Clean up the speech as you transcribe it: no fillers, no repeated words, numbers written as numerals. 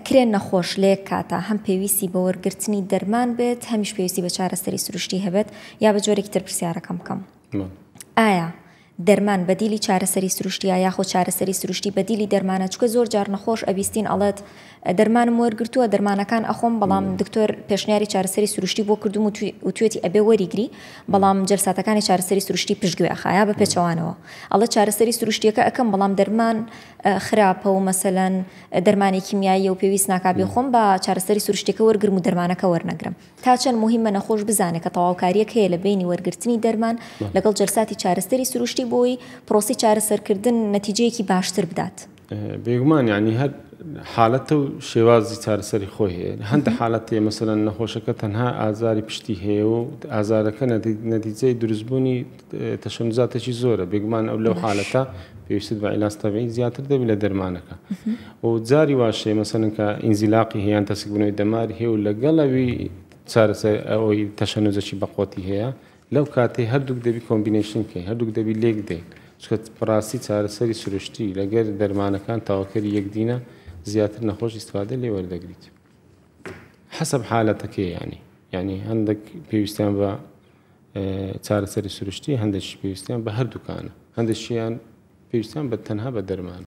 ئەکرێ نەخۆش لە یەک کاتا هەم پێویستی بە وەرگرتنی دەرمان بێت هەمیش پێویستی بە چارەسەری سروشتی هەبێت یا بە جۆرێکی تر پرسیارەکەم بکەم ئایا دەرمان بەدیلی چارەسەری سروشتیە یاخۆ چارەسەری سروشتی بەدیلی دەرمانە چکە زۆر جار نەخۆش ئەبیستین ئەڵێت دەرمانم وەرگرتووە دەرمانەکان ئەخۆم بەڵام دکتۆر پێشنیاری چارەسەری سروشتی بۆ کردوم و توێتی ئەبێ وەریگری بەڵام جەلساتەکانی چارەسەری سروشتی پشتگوێ ئەخا یا بە پێچەوانەوە ئەڵێ چارەسەری سروشتیەکە ئەکەم بەڵام دەرمان خراپە و مەسەلەن دەرمانی کیمیاییە و پێویست ناکا بیخۆم با چارەسەری سروشتیەکە وەرگرم و دەرمانەکە وەرنەگرم تا چەند موهیمە نەخۆش بزانێ کە تەواوکاریەک هەیە لە بەینی وەرگرتنی دەرمان لەگەڵ جەلساتی چارەسەری سروشتی بۆی پرۆسەی چارەسەرکردن نەتیجەیەکی باشتر بدات. بێگومان یانی هەر حالەتە و شێوازی چارەسەری خۆی هەیە هەندە حالەت هەیە مەسەلەن نەخۆشەکە تەنها ئازاری پشتی هەیە و ئازارەکە نەتیجەی دروستبوونی تەشەنوزاتێکی زۆرە بێگومان ئەو لەو حالەتە پێویستت بە عیلاج تەبیعی زیاتر دەبی لە دەرمانەکە و جاری واش هەیە مەسەلەن کە ئینزیلاقی هەیە یان تەسکبوونەوەی دەماری هەیە و لەگەڵ ئەوی چارەسەر ئەوەی تەشەنوزەکی بەقوەتی هەیە لەو کاتەی هەردووک دەبی combination کەی هەردووک دەبی لێک دەین چونکە بەڕاستی چارەسەری سروشتی لەگەر دەرمانەکان تەواوکەری یەکدینە زیاتر نەخۆش ئیستفادە لێ وەردەگریت حەسەب حالەتەکەی ینی یعنی هەندێک پێویستیان بە چارەسەری سروشتی هەندێکی پێویستیان بە هەردووکانە هەندێکیان پێویستیان بە تەنها بە دەرمان.